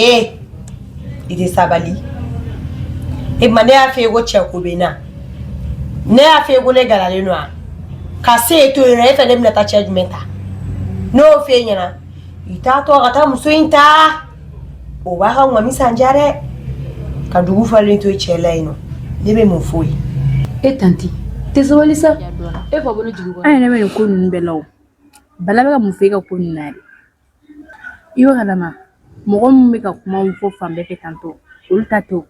Ee i tɛ sabali e ma ne y'a fɛ ko cɛ ko bɛ na ne y'a fɛ ko ne galalen don wa ka se e to yen e fɛ ne bɛna taa cɛ jumɛn ta n'o f'e ɲɛna i t'a to a ka taa muso in ta o b'a ka ŋɔmi san diya dɛ ka dugu falen to cɛ la yen nɔ ne bɛ mun f'o ye e tanti tɛ sabali sa e fa bolo jigi an yɛrɛ bɛ nin ko ninnu bɛɛ la o bala bɛ ka mun fɔ e ka ko ninnu na yɛrɛ i bɛ kalama mɔgɔ min bɛ ka kuma fɔ fan bɛɛ fɛ tantɔ olu ta tɛ o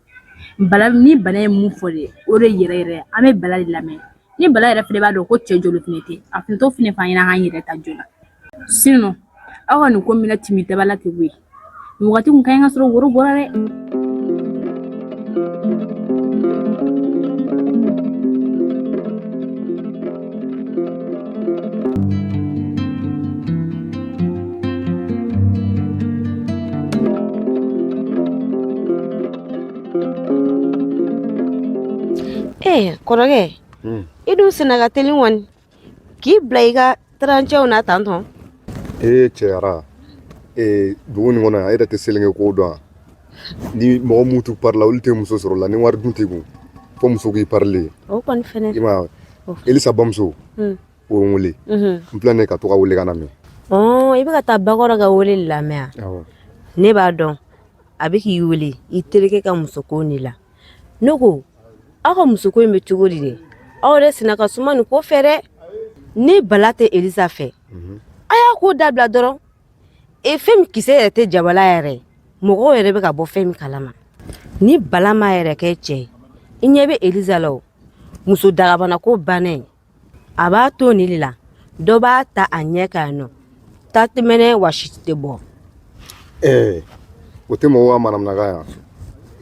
bala ni bala ye mun fɔ de o de yɛrɛ yɛrɛ an bɛ bala de lamɛn ni bala yɛrɛ fɛnɛ b'a dɔn ko cɛ joli fɛnɛ tɛ a fɛnɛ t'o fɛnɛ f'an ɲɛna an k'an yɛrɛ ta joona sinon aw ka nin ko minɛ timi daba la ten koyi nin wagati kun ka ɲi ka sɔrɔ woro bɔra dɛ. Ee kɔrɔkɛ i dun senna ka teli kɔni k'i bila i ka tarancɛw na tantɔn ee cɛyara ee dugu nin kɔnɔ yan e yɛrɛ tɛ selenkɛ ko dɔn wa ni mɔgɔ mun t'u pari la olu tɛ muso sɔrɔ la ni wari dun t'i kun fo muso k'i parilen o kɔni fɛnɛ i ma Elisa bamuso o ye n wele n filɛ nin ye ka to ka wele ka na mɛn i bɛ ka taa bakɔrɔ ka wele lamɛn wa ne b'a dɔn a bɛ k'i wele i terikɛ ka musoko de la ne ko aw ka musoko in bɛ cogo di de aw yɛrɛ senna ka suma nin ko fɛ dɛ ni bala tɛ elisa fɛ a y'a ko dabila dɔrɔn e fɛn min kisɛ yɛrɛ tɛ jabala yɛrɛ mɔgɔw yɛrɛ bɛ ka bɔ fɛn min kalama ni bala ma yɛrɛ kɛ cɛ ye i ɲɛ bɛ elisa la o muso dagabana ko bannen a b'a to nin de la dɔ b'a ta a ɲɛ kan nɔ ta tɛmɛnɛ wa si tɛ bɔ ɛɛ o tɛ mɔgɔw ka manamanakan yan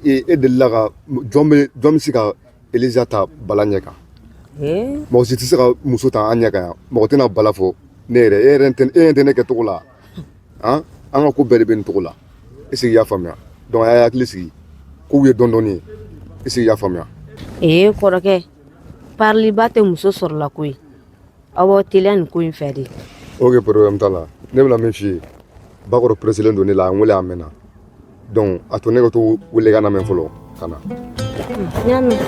e e delila ka jɔn bɛ jɔn bɛ se ka Elisa ta bala ɲɛ kan mɔgɔ si tɛ se ka muso ta an ɲɛ kan yan mɔgɔ tɛna bala fɔ ne yɛrɛ e yɛrɛ tɛ e ɲɛ tɛ ne kɛcogo la han an ka ko bɛɛ de bɛ nin cogo la est ce que i y'a faamuya donc a y'a hakili sigi kow ye dɔɔni dɔɔni ye est ce que i y'a faamuya ee kɔrɔkɛ pariliba tɛ muso sɔrɔla ko ye aw b'aw teliya nin ko in fɛ de ok problème t'a la ne bɛna min f'i ye bakɔrɔ pressélen don ne la a n wele a mɛnna donc a to ne ka to wele ka na mɛn fɔlɔ ka na n y'a mɛn.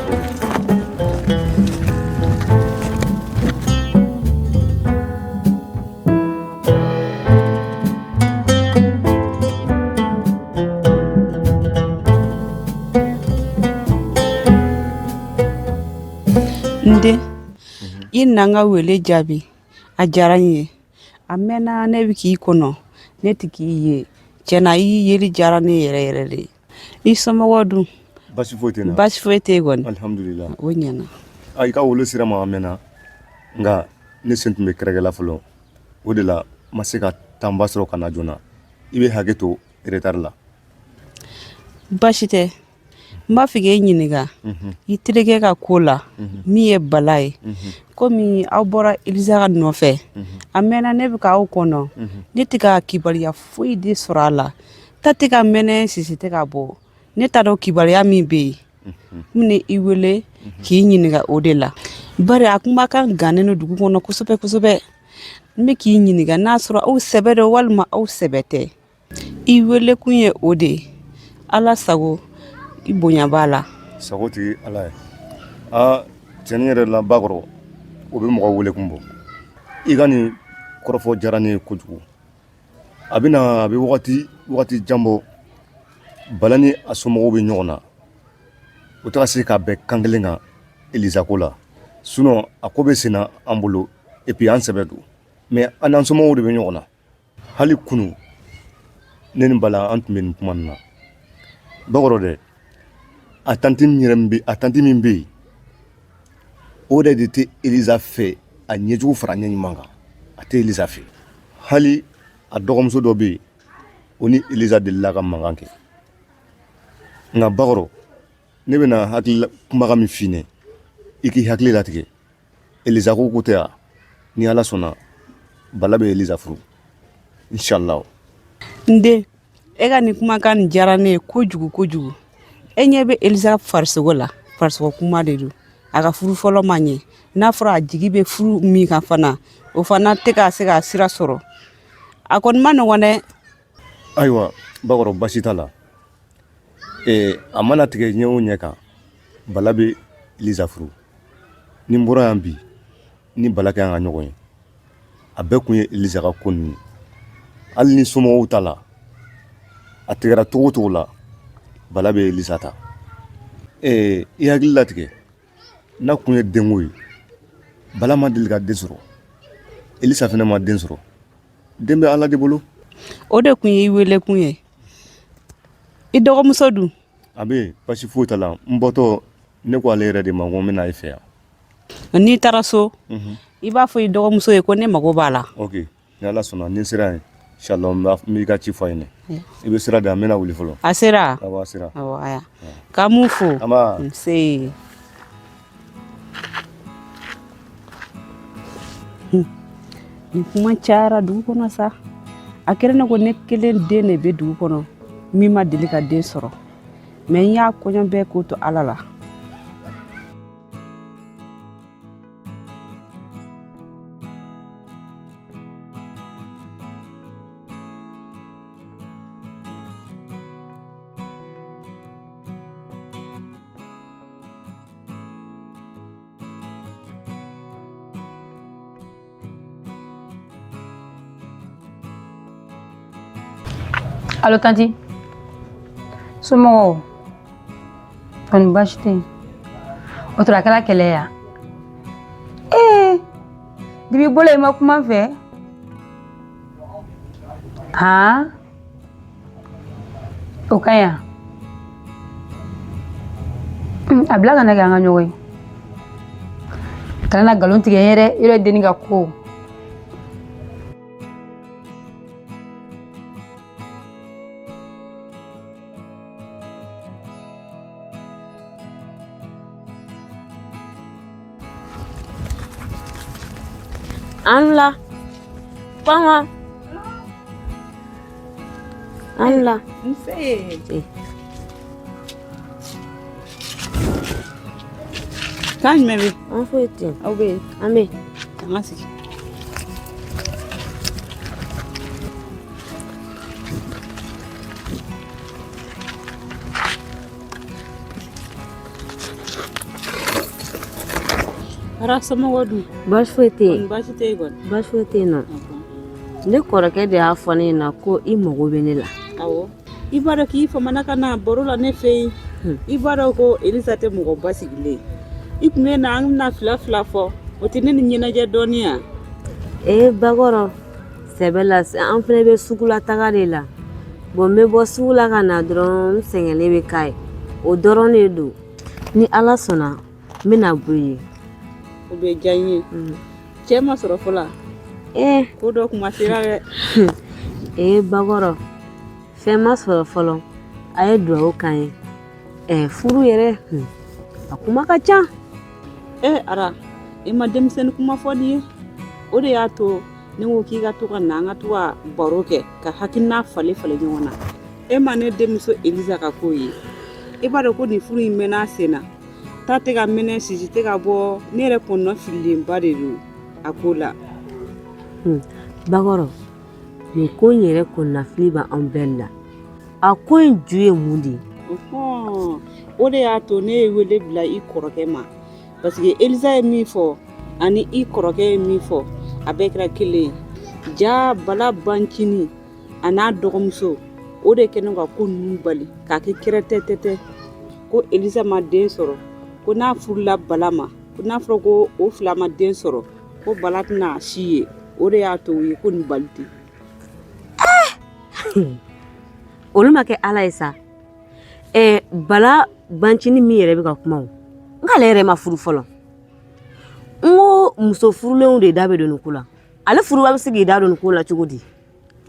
N den i na n ka wele jaabi a diyara n ye a mɛnna ne bɛ k'i kɔnɔ ne tɛ k'i ye tiɲɛ na i yeli diyara ne yɛrɛ yɛrɛ de ye i somɔgɔw dun basi foyi tɛ n na basi foyi tɛ yen kɔni alhamdulillah o ɲɛna a i ka wele sera ma a mɛnna nka ne sen tun bɛ kɛrɛkɛ la fɔlɔ o de la n ma se ka temps ba sɔrɔ ka na joona i bɛ hakɛ to retard la basi tɛ n b'a fɛ k'e ɲininka i terikɛ ka ko la min ye bala ye komi aw bɔra Elisa ka nɔfɛ a mɛnna ne bɛ k'aw kɔnɔ ne tɛ ka kibaruya foyi de sɔrɔ a la ta tɛ ka mɛnɛ sisi tɛ ka bɔ ne t'a dɔn kibaruya min bɛ yen n bɛna i wele k'i ɲininka o de la bari a kumakan gannen don dugu kɔnɔ kosɛbɛ kosɛbɛ n bɛ k'i ɲininka n'a sɔrɔ aw sɛbɛ don walima aw sɛbɛ tɛ I wele kun ye o de ye ala sago i bonya b'a la sago tigi ala ye aa tiɲɛ yɛrɛ la bakɔrɔ o bɛ mɔgɔ wele kun bɔ i ka nin kɔrɔfɔ diyara ne ye kojugu a bɛ na a bɛ wagati jan bɔ bala ni a somɔgɔw bɛ ɲɔgɔn na u tɛ ka se ka bɛn kan kelen kan Elisa ko la sinon a ko bɛ senna an bolo et puis an sɛbɛ don mais an n'an somɔgɔw de bɛ ɲɔgɔn na hali kunu ne ni bala an tun bɛ nin kuma nin na bakɔrɔ dɛ a tanti min yɛrɛ bɛ a tanti min bɛ yen o yɛrɛ de tɛ Eliza fɛ a ɲɛjugu fara ɲɛ ɲuman kan a tɛ Eliza fɛ hali a dɔgɔmuso dɔ bɛ yen o ni Eliza delila ka mankan kɛ nka bakɔrɔ ne bɛna hakili kumakan min f'i ɲɛ i k'i hakili latigɛ Eliza ko ko tɛ yan ni ala sɔnna bala bɛ Eliza furu inshallah n den e ka nin kumakan nin diyara ne ye kojugu kojugu e ɲɛ bɛ Eliza farisogo la farisogo kuma de don a ka furu fɔlɔ ma ɲɛ n'a fɔra a jigi bɛ furu min kan fana o fana tɛ ka se ka sira sɔrɔ a kɔni ma nɔgɔn dɛ ayiwa bakɔrɔ basi t'a la A mana tigɛ ɲɛ o ɲɛ kan, Bala bɛ Eliza furu. Ni n bɔra yan bi, ni Bala ka kan ka ɲɔgɔn ye, a bɛɛ kun ye Eliza ka ko ninnu ye. Hali ni somɔgɔw ta la, a tigɛra cogo o cogo la, Bala bɛ Eliza ta. I hakili latigɛ n'a kun ye denko ye, Bala ma deli ka den sɔrɔ, Elisa fana ma den sɔrɔ. Den bɛ Ala de bolo. O de kun y'i wele kun ye. I dɔgɔmuso dun? A bɛ yen, basi foyi t'a la. N bɔtɔ, ne ko ale yɛrɛ de ma ko n bɛna e fɛ yan. N'i taara so, i b'a fɔ i dɔgɔmuso ye ko ne mago b'a la. Ok, ni Ala sɔnna, ni n sera yen, inshallah, n b'i ka ci fɔ a ɲɛna. I bɛ sira di yan, n bɛna wuli fɔlɔ. A sera? Awɔ, a sera. Awɔ, aya. K'an b'u fo. Anba. Nse. Nin kuma cayara dugu kɔnɔ sa. A kɛra ne ko ne kelen den de bɛ dugu kɔnɔ min ma deli ka den sɔrɔ. Mais n y'a kɔɲɔ bɛɛ ko to Ala la. Alo tanti, somɔgɔw kɔni baasi tɛ yen? O tora a kɛra kɛlɛ ya? Ee, depuis i bɔla i ma kuma n fɛ han? O ka ɲi wa? A bila ka na kɛ an ka ɲɔgɔn ye. Kana na nkalon tigɛ n ye dɛ, i yɛrɛ denni ka ko. An la kɔngɔ an la. Nse. Kan jumɛn bɛ? An foyi tɛ yen. Aw bɛ yen? An bɛ yen. An ka sigi. Ara somɔgɔw dun? Baasi foyi tɛ yen. Baasi tɛ yen kɔni? Baasi foyi tɛ yen nɔ. Ne kɔrɔkɛ de y'a fɔ ne ɲɛna ko i mago bɛ ne la. Awɔ. I b'a dɔn k'i famana ka na baro la ne fɛ yen. I b'a dɔn ko Elisa tɛ mɔgɔ basigilen. I tun bɛ na an bɛna fila fila fɔ. O tɛ ne ni ɲɛnajɛ dɔɔnin yan? Ee Bakɔrɔ, sɛbɛ la an fana bɛ sugula taga de la. Bon n bɛ bɔ sugu la ka na dɔrɔn n sɛgɛnnen bɛ k'a ye. O dɔrɔn de don. Ni Ala sɔnna, n bɛna bɔ i ye. O bɛ diya n ye. Cɛ ma sɔrɔ fɔlɔ? Ee. Ko dɔ kuma sera dɛ. Ee Bakɔrɔ, fɛn ma sɔrɔ fɔlɔ. A ye dugawu k'an ye. Ɛɛ furu yɛrɛ, a kuma ka ca. Ee Ara, i ma denmisɛnnin kuma fɔ nin ye. O de y'a to ne ko k'i ka to ka na an ka to ka baro kɛ ka hakilina falen falen ɲɔgɔn na. E ma ne denmuso Elisa ka ko ye. I b'a dɔn ko nin furu in mɛnna sen na. Ta tɛ ka mɛnɛ, sisi tɛ ka bɔ. Ne yɛrɛ kɔnɔna fililenba de don a ko la. Bakɔrɔ, nin ko in yɛrɛ kɔnɔnafili bɛ an bɛɛ la. A ko in ju ye mun de ye? O de y'a to ne ye wele bila i kɔrɔkɛ ma. Parce que Elisa ye min fɔ ani i kɔrɔkɛ ye min fɔ, a bɛɛ kɛra kelen ye. Ja Bala bancinin a n'a dɔgɔmuso, o de kɛlen ka ko ninnu bali k'a kɛ kɛrɛtɛtɛtɛ ko Elisa ma den sɔrɔ, ko n'a furula Bala ma, ko n'a fɔra ko o fila ma den sɔrɔ, ko Bala tɛna a si ye. O de y'a to u ye ko nin bali ten. Olu ma kɛ Ala ye sa. Ɛɛ Bala bancinin min yɛrɛ bɛ ka kuma o, n k'ale yɛrɛ ma furu fɔlɔ. N ko muso furulenw de da bɛ don nin ko la. Ale furuba bɛ se k'i da don nin ko la cogo di?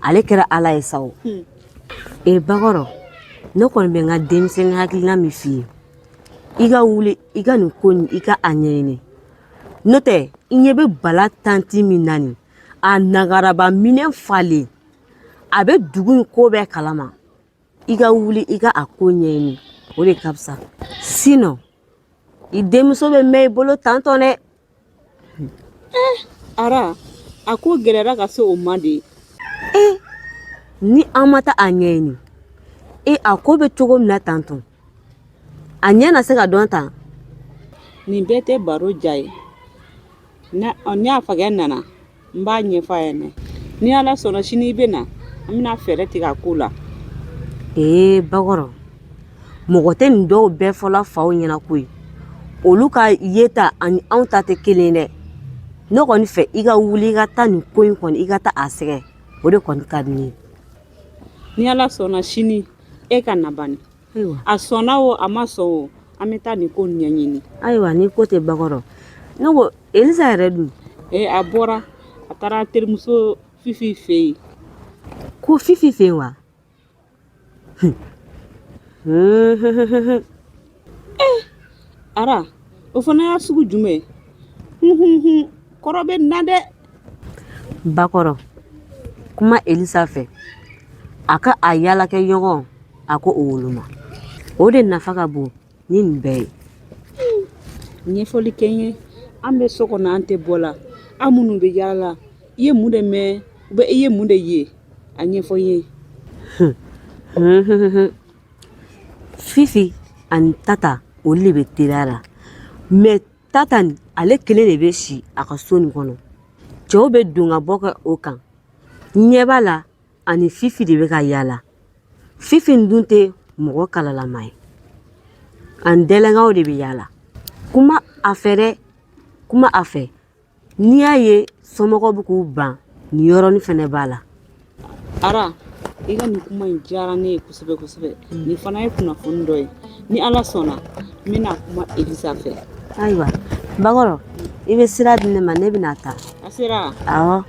Ale kɛra Ala ye sa o. Ee Bakɔrɔ, ne kɔni bɛ n ka denmisɛnnin hakilina min f'i ye, i ka wuli i ka nin ko nin i ka a ɲɛɲini. N'o tɛ i ɲɛ bɛ Bala tanti min na nin, a nagaraba minɛn falen, a bɛ dugu in ko bɛɛ kalama. I ka wuli i ka a ko ɲɛɲini, o de ka fisa. Sinon i denmuso bɛ mɛn i bolo tantɔ dɛ. Ara, a ko gɛlɛyara ka se o ma de. Ni an ma taa a ɲɛɲini, e a ko bɛ cogo min na tantɔ. A ɲɛ na se ka dɔn tan. Nin bɛɛ tɛ baro ja ye. Ni a fakɛ nana, n b'a ɲɛfɔ a ɲɛna. Ni Ala sɔnna sini i bɛ na, an bɛna fɛɛrɛ tigɛ a ko la. Ee Bakɔrɔ, mɔgɔ tɛ nin dɔw bɛɛ fɔla faw ɲɛna koyi. Olu ka yeta ani anw ta tɛ kelen dɛ. Ne kɔni fɛ i ka wuli i ka taa nin ko in kɔni i ka taa a sɛgɛ o de kɔni ka di ne ye. Ni Ala sɔnna sini e ka na bani. Ayiwa. A sɔnna o a ma sɔn o an bɛ taa nin ko ɲɛɲini. Ayiwa ni ko tɛ Bakɔrɔ. Ne ko Elisa yɛrɛ dun? Ee a bɔra a taara terimuso Fifi fɛ yen. Ko Fifi fɛ yen wa? Hmm. Ara o fana y'a sugu jumɛn ye? Hun kɔrɔ bɛ nin na dɛ. Bakɔrɔ kuma Elisa fɛ a ka a yaalakɛ ɲɔgɔn a ko o woloma o de nafa ka bon ni nin bɛɛ ye. Ɲɛfɔli kɛ n ye an bɛ so kɔnɔ an tɛ bɔ la aw minnu bɛ yaala la i ye mun de mɛn ou bien i ye mun de ye a ɲɛfɔ n ye. Fifi ani Tata olu de bɛ teriya la mais Tata nin ale kelen de bɛ si a ka so nin kɔnɔ cɛw bɛ don ka bɔ kɛ o kan ɲɛ b'a la ani Fifi de bɛ ka yaala Fifi nin dun tɛ mɔgɔ kalalama ye ani dɛlɛnkanw de bɛ yaala kuma a fɛ dɛ kuma a fɛ n'i y'a ye somɔgɔw bɛ k'u ban nin yɔrɔnin fana b'a la. Ara i ka nin kuma in diyara ne ye kosɛbɛ kosɛbɛ nin fana ye kunnafoni dɔ ye ni Ala sɔnna n bɛna kuma Elisa fɛ. Ayiwa Bakɔrɔ i bɛ sira di ne ma ne bɛna taa. A sera? Awɔ.